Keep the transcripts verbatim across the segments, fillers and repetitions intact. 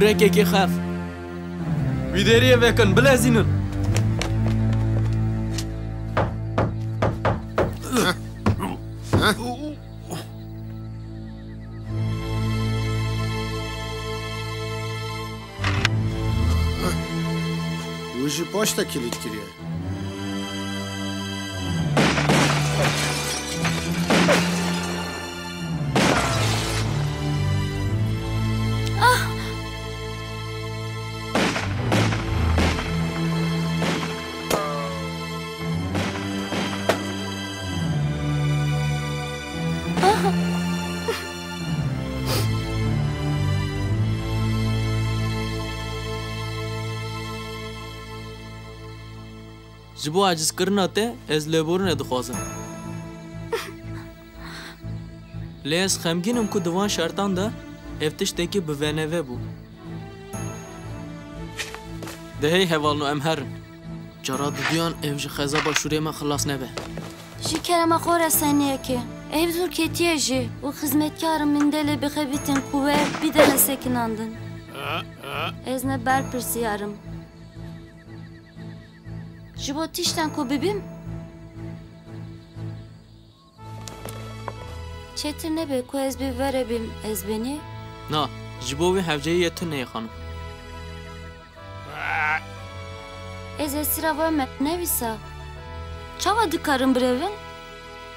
Yekekê xef. Wî deriyê vekin, bilezînin. Wî jî paş de kilît kiriye. Ji bo ecizkirina te, ez lêborînê dixwazim. Lê ez xemgîn im ku di van şertan de ev tiştekî bi veneve bû. De hey hevalno, em herin. Cara diduyan ev ji xezaba şûrê me xilas nebe. Ji kerema xwe re seniyekê. Ev zûr ketiye jî û xizmetkarên min dê lê bixebîtin ku we bidene sekinandin. Ez ne berpirsiyar im. Ji bo tiştên ku bibîm, çêtir nebe ku ez bi we re bîm, ez benî? Na, ji bo wî hewceyî yê tune ye, xanim. Ez esîra we me, ne wisa? Çawa dikarin birevin?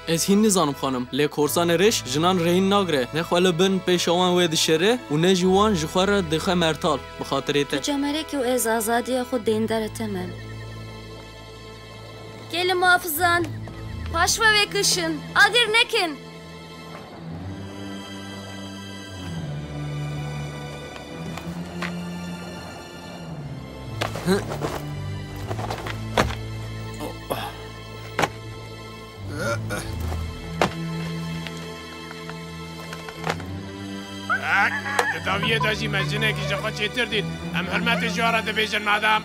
Ez hîn nizanim, xanim, lê korsanê rêş jinan rêhîn nagire, ne xwe li bin pêşa wan wê dişêre û ne jî wan ji xwe re dixe mertal, bi xatirê te. Tu camerekî û ez azadiya xwe dêndere te me. Gelin muhafizan, paş ve vekişin, agir nekin. Di dawiyê de jî me jinekî ji xwe çêtir dît. Em hurmetê ji we re dibêjin, madam.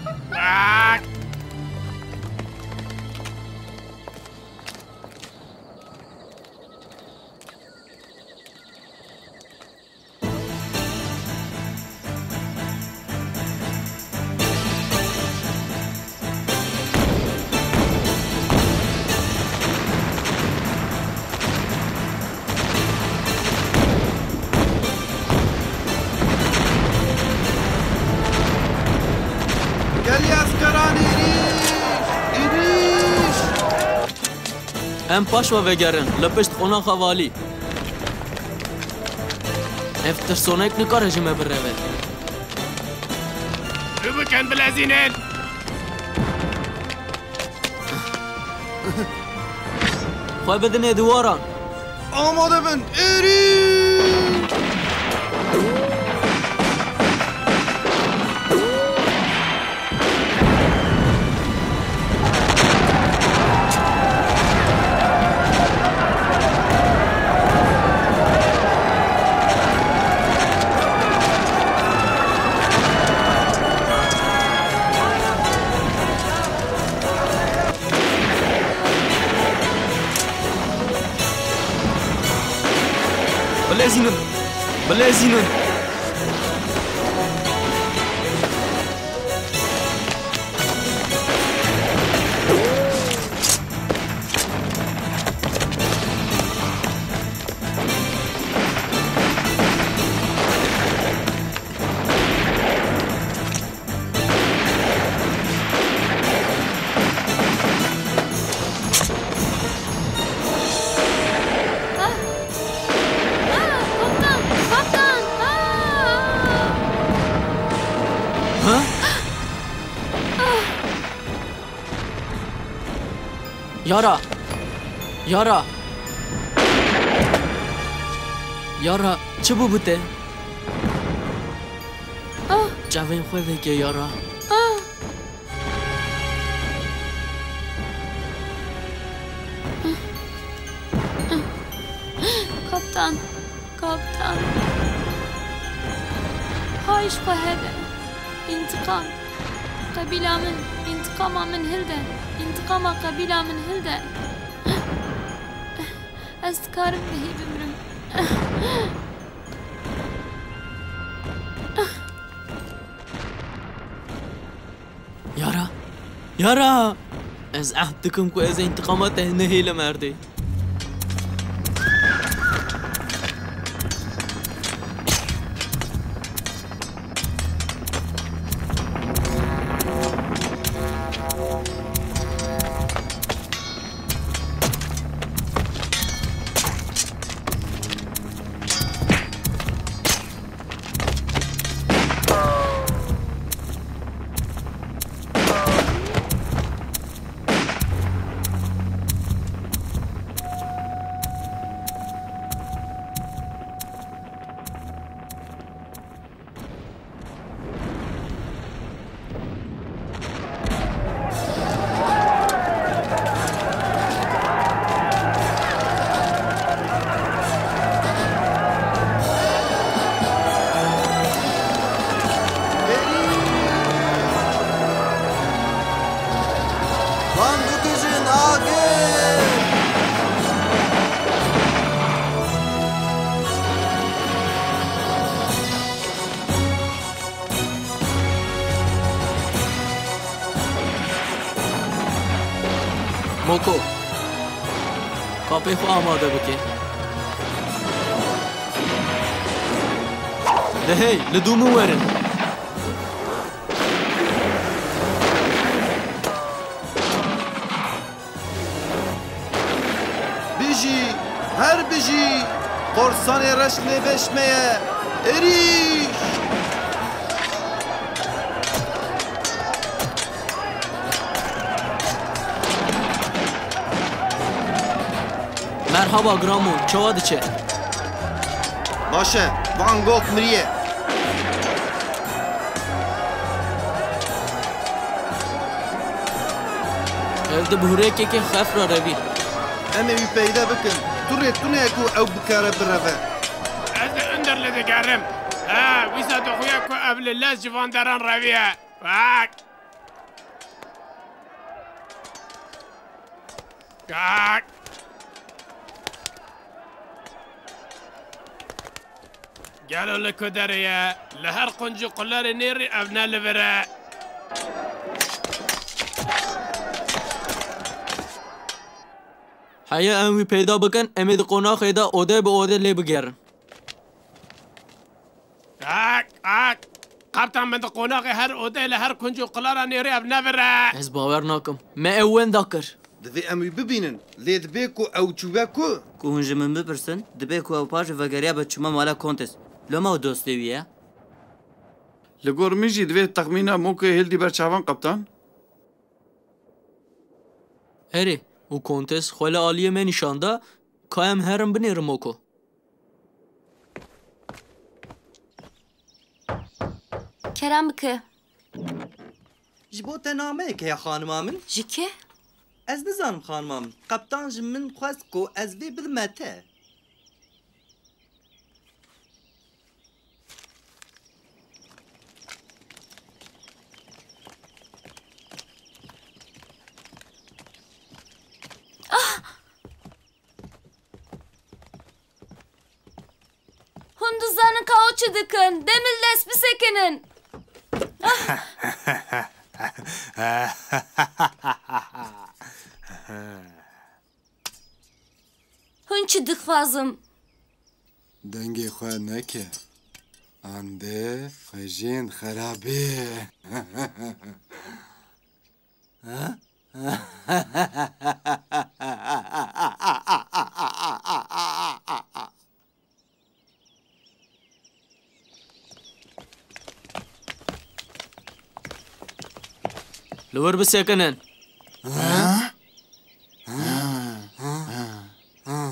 Gelî eskeran êrîş! Êrîş! Em paş ve vegerin, li pişt qonaxa valî. Ev tirsonek nikare ji me bireve. Rû bikin, bilezînin! Xwe bidinê diwaran. Amade bin, êrî! Bilezînin! Bilezînin! Ah! Ah! Kaptan! Kaptan! Ah! Ha? Ah! Yara! Yara! Yara, çi bû bi te? Ah! Çavên xwe veke, Yara. Ah! Kaptan, kaptan. Hay ji xwe hebe. Întiqam. Qebîla min, întiqama min hilde. Întiqama qebîla min hilde. Ez dikarim bihî bimrim. Yara! Ez ehd dikim ku ez întiqama te nehêlim erdê. Bandukijin agir! Moko, kapê xwe amade bike. De hey, li dû min werin. Bijî! Her bijî! Korsanê reş lê beş me ye! Êrîş! Merhaba Gramo, çawa diçe? Baş e, Van Gogh miriye. Ev di buhrekeke xef re revî. Em ê wî peyde bikin. Tu rê tune ye ku ew bikare bireve. Ez li Ünderlî digerim. Ha, wisa dixuye ku ev li lez ji van deran reviye. Bak. Bak. Gelo li ku derê ye? Li her qunc û qulerê nêrî ev ne li vir e. Heye em wî peyda bikin, em ê di qonaxê de ode bi ode lê bigerin. Ak, ak. Qaptan min di qonaxê her odeyê li her kunc û qulara nêrî ev ne vir e. Ez bawer nakim. Me ew wenda kir. Divê em wî bibînin. Lê dibê ku ew çûbe ku? Ku hûn ji min bipirsin, dibê ku ew paş ve vegeriyabe çûme mala Kontes. Loma ew dostê wî ye? Li gor min jî divê texmîna Mokoyê hildî ber çavan, qaptan. Erê, û Kontes xwe li aliyê me nîşan da, ka em herin binêrin Moko. Kerem bike. Ji bo te nameyek heye, xanima min? Ji kê? Ez nizanim, xanima min. Qeptan ji min xwest ku ez vê bidime te. Ah! Hûn dizanin ka ew çi dikin? Demil dest bisekinin. Hûn çi dixwazim? Dengê xwe neke. Ande xwe jên xerabê. Li wir bisekinin.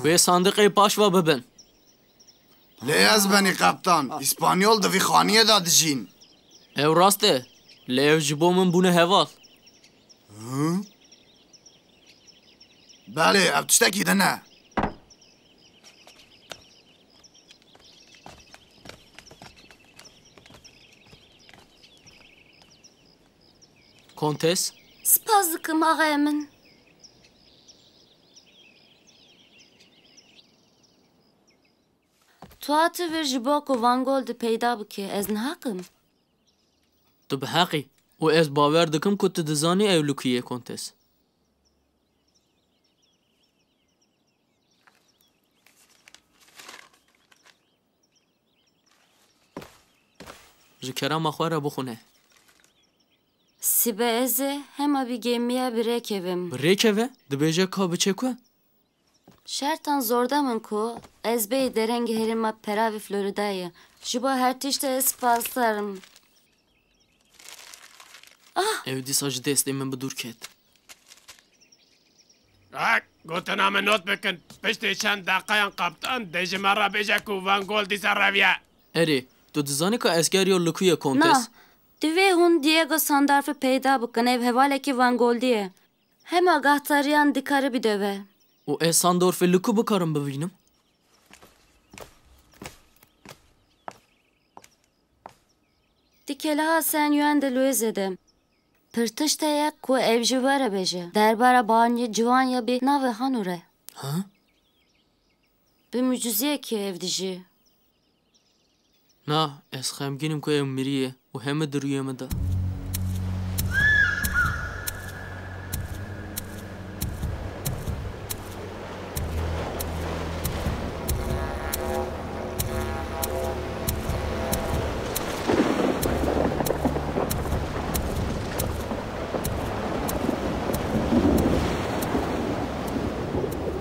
Wê sandiqê paş ve bibin. Lê ez benî qeptan. Îspanyol di vî xaniyê de dijîn. Ew rast e. Lê ew ji bo min bûne heval. Hı? Belê, ev tiştekî din e. Kontes? Spas dikim, axayê min. Tu hatî vir ji bo ku Van Goldî peyda bikî, ez niha kim? Tu bi heq î. Û ez bawer dikim ku tu dizanî ew li ku ye, Kontes. Ji kerema xwe re bixwine. Sibe ez ê hema bi gemiya bi rê kevim. Bi rê keve? Dibêje ka biçe ku? Şertan zor da min ku ez bêyî derengê herêma pera vî Floridayê. Ji bo her tiştê ez spasdar im. Ah! Ew dîsa ji destê min bi dûr ket. Ak, gotina min not bikin. Piştî çend deqayan kaptan dê ji me re bêje ku Van Gogh dîsa reviye. Erê, tu dizanî ka esker ya li ku ye, Kontes? Na, divê hûn Diego Sandorf'ê peyda bikin, ev hevalekî Van Gogh'î ye. Hema agahtariyan dikare bide ve. Û ez Sandorf'ê li ku bikarim bibînim? Di keleha San Juan de Luis'ê de. Pir tişt heye ku ev ji we re bêje. Derbara banyê ciwan ya bi navê Hanu re. Ha? Bi mucizeyekê ev dijî. Na, ez xemgîn im ku ew miriye û heme di rûyê min de.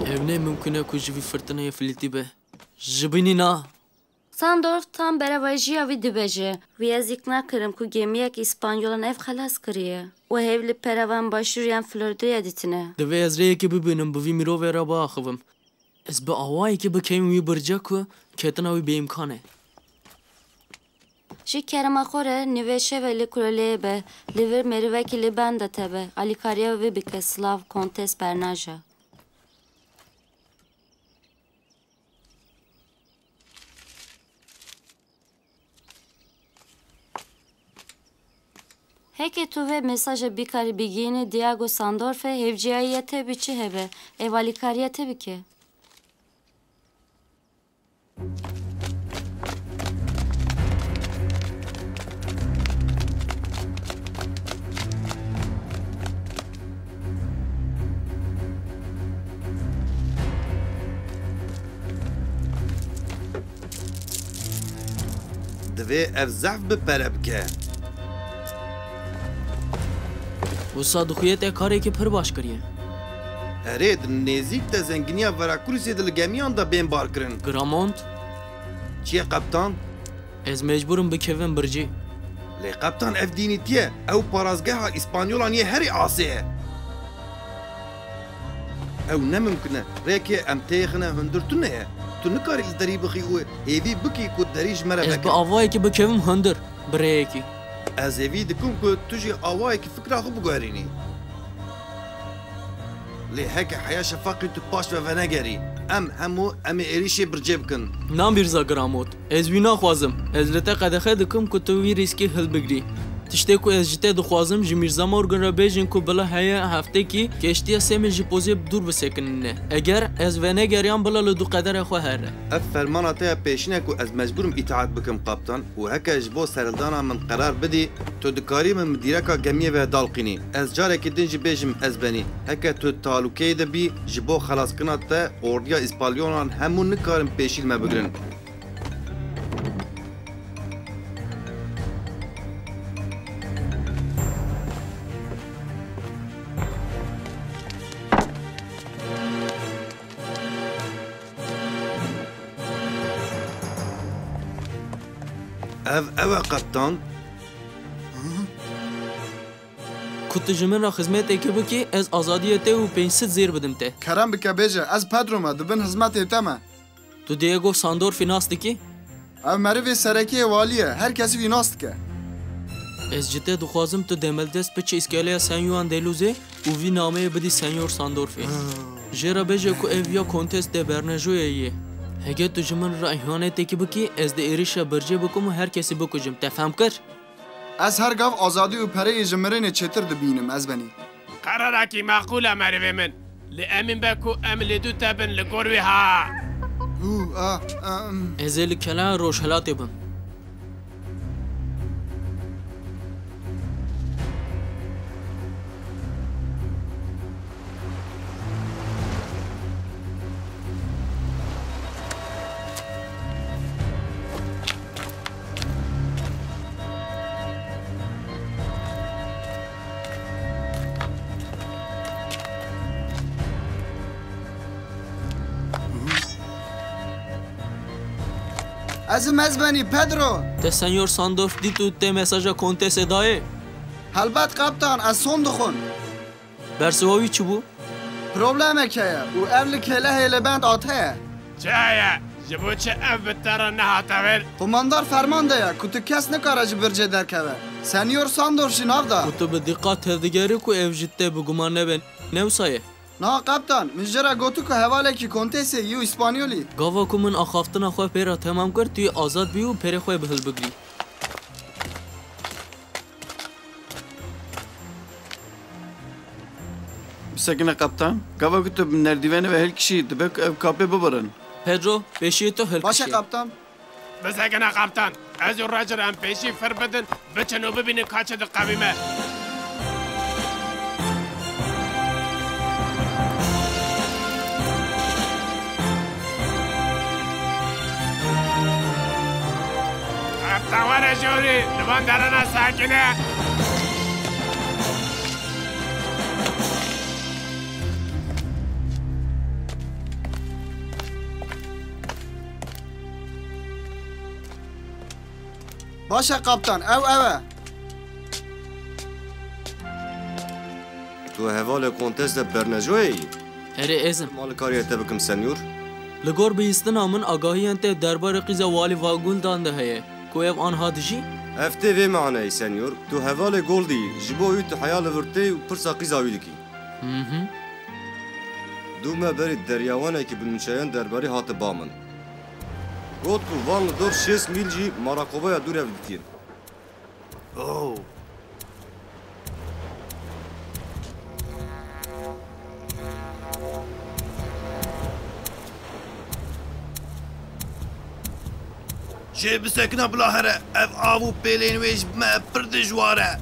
Ev ne mimkun e ku ji vî firtineyê filîtî be. Ji bînî na. Sandorf tam berevajiya wî dibêje. Wî ez îkna kirim ku gemiyek îspanyolan ev xelas kiriye û hêv li pera van başûriyan Floridayê dîtine. Divê ez rêyekê bibînim, bi vî mirovê re biaxivim. Ez bi awayekê bikevim wî birce ku ketina wî bêîmkan e. Ji kerema xwe re nivê şevê li kuleleyê be, li vir merivekî li benda te be, alîkariya wî bike, silav, Kontes Bernaja. Heke tu vê mesaja bikarî bigihînî Diego Sandorf'ê, hevcîyayiya te bi çi hebe, ev alîkariya te bike. Divê ev zehf bi pere bike. Wisa dixuye te karekî pir baş kiriye. Erê, di nêzîk te zenginiya Veracruzê de li gemiyan de bên barkirin. Gramont? Çi ye, qeptan? Ez mecbûr im bikevim bircî. Lê qeptan, ev dînî tiye. Ew parazgeha Îspanyolan yê herî asê ye. Ew ne mimkun e. Rêkê em têxine hundir tune ye. Tu nikarî li derî bixî û hêvî bikî ku derî ji me re veke. Ez bi avayekî bikevim hundir, bi rêyekî. Ez hêvî dikim ku tu jî awayekî fikra xwe biguherînî. Lê heke heya şefaqî tu paş ve venegerî, em hemû em ê êrîşê bircê bikin. Na Mîrza Gramot, ez wî naxwazim. Ez li te qedexe dikim ku tu wî rîskî hilbigirî. Tiştê ku ez ji te dixwazim, ji Mîrza Morgan re bêjin ku bila heye heftekî keştiya Semê ji pozê bi dûr bisekinîne. Eger ez venegeriyam, bila li dû qedera xwe here. Ev fermana te ya pêşîn e ku ez mecbûr im îtaat bikim, qaptan, û heke ji bo serhildana min qerar bidî, tu dikarî min bi dîreka gemiyê ve dalqînî. Ez carekî din jî bêjim ez benî. Heke tu di talûkeyê de bî, ji bo xelaskirina te, ordiya Îspalyonan hemû nikarin pêşî li me bigirin. Ev ew e, qeptan. Ku tu ji min re xizmeteke bikî, ez azadiyê te û pênc sed zêr bidim te. Kerem bike bêje, ez Pedro me, di bin hizmetê te me. Tu Diego Sandorfî nas dikî? Ev merivê serekî yê walî ye, her kesî wî nas dike. Ez ji te dixwazim tu demeldest biçî îskeleya San Juan de Luzê û vî nameyê bidî Senyor Sandorfê. Jê re bêje ku ev ya Kontes de Bernejoyê ye. Heke tu ji min re îhanetekî bikî, ez di êrişa bircê bikim û her kesî bikujim. Te fehm kir? Ez her gav azadî û pereyê ji mirinê çêtir dibînim, ez benî. Qerarekî meqûl e merivê min. Lê emîn be ku em li dû te bin li gor wê ha. Hû, a, a, em. Ez ê li keleha Rojhilatê bim. Ez im ez benî, Pedro. Te Senyor Sandorf dît û te mesaja Kontesê dayê? Helbet, kaptan, ez son dixwim. Bersiva wî çi bû? Problemek heye û ev li kêlehê li bend atiye. Çi heye? Ji bo çi ev bi te re nehate vir? Komandar ferman daye ku tu kes nikare ji bircê derkeve. Senyor Sandor jî nav da. Û tu bi diqat tevdigerî ku ev ji te bi guman nebe, ne wisa ye? Na, kaptan, min ji re gotu ku hevalekî Kontesê yû Îspanyolî. Gava ku min axaftina xwe pê re temam kir, tu yê azad bî û perê xwe bi hilbigirî. Bisekine kaptan. Gava ku tu bi nerdîvenê ve hilkişî, dibe ku ev kapê bibirin. Pedro, pêşiyê tu hilkişî. Baş e, kaptan. Bisekine kaptan. Ez û Roger em pêşî fir bidin, biçin û bibînin ka çi diqewîme. Kaptan, were jorî, li van derana sakine. Baş e, kaptan, ew ew e. Tu hevalê Kontes de Bernejoyê yî? Erê, ez im. Ma li karî te bikim, senyor? Li gor bihîstina min, agahiyên te derbarê qîza Walî Vaguldan de heye, ku ev anha dijî? Ev tê vê maneyê, senyor. Tu hevalê Goldî yî, ji bo wî tu heya li vir tê û pirsa qîza wî dikî. Mhm. Du meh berî deryawanekî bi nûçeyan derbarî hate ba min. Got ku van li dor şêst mîl jî Marakobaya dûr ev dîtîn. Oh. Jê bisekine bila here, ev av û pêlên wê ji me pir dijwar e.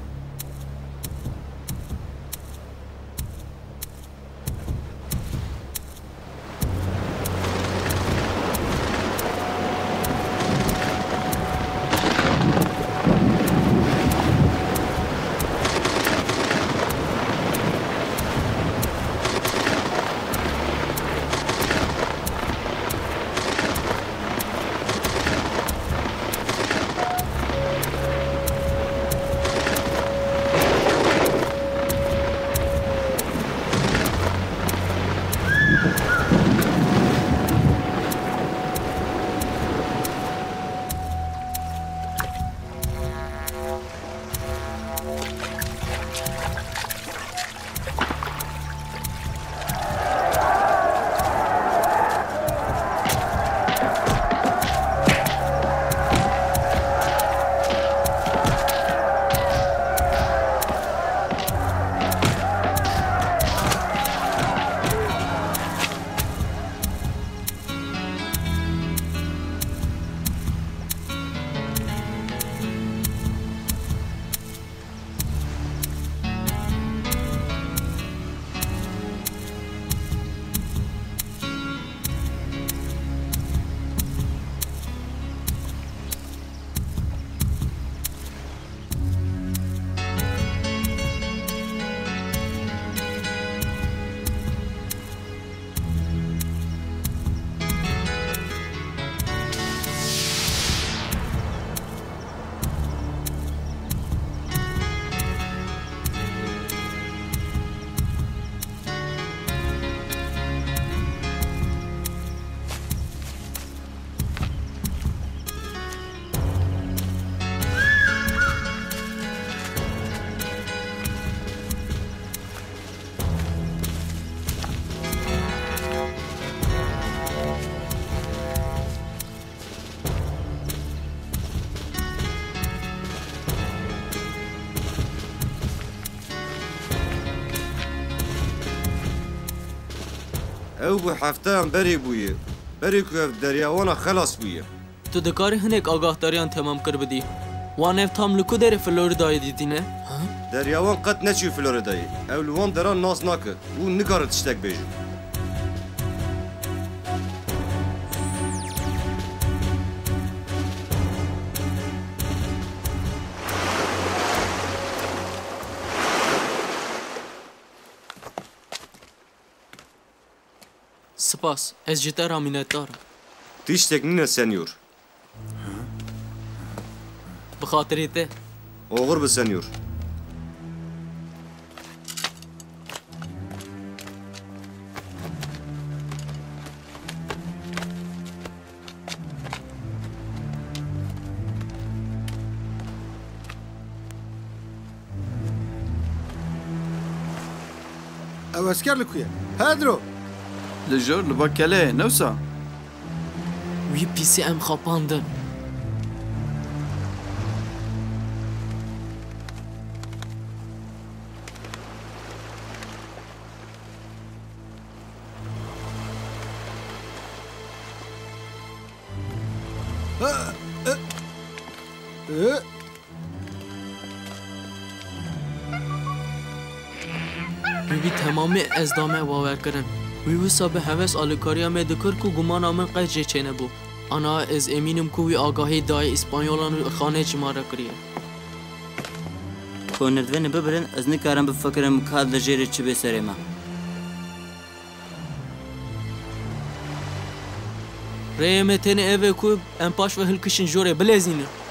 Ew bû hefteyan berê bûye, berê ku ev deryawana xelas bûye. Tu dikarî hinek agahdariyan temam kir bidî? Wan ev tam li ku derê Floridayê dîtîne? Ha? Deryawan qet neçû Floridayê. Ew li wan deran nas nake û nikare tiştek bêje. Spas, ez ji te re minetdar im. Tiştek nîne, senyor. Bi xatirê te. Oxir bi, senyor. Ew esker li ku ye? Pedro! Li jor, li ba kelê, ne wisa? Wî pîsê em xapandin. Wî bi temamî ez dame bawerkirin. Wî wisa bi heves alîkariya me dikir ku gumana min qet jê çênebû. Ana ez emîn im ku wî agahî dayê Îspanyolan û xanê ji me re kiriye. Ku nirvên bibirin, ez nikarim bifikirim ka di jêrê çi bê serê me. Rêyê me tenê ev e ku em paş ve hilkişin jorê, bilezînin.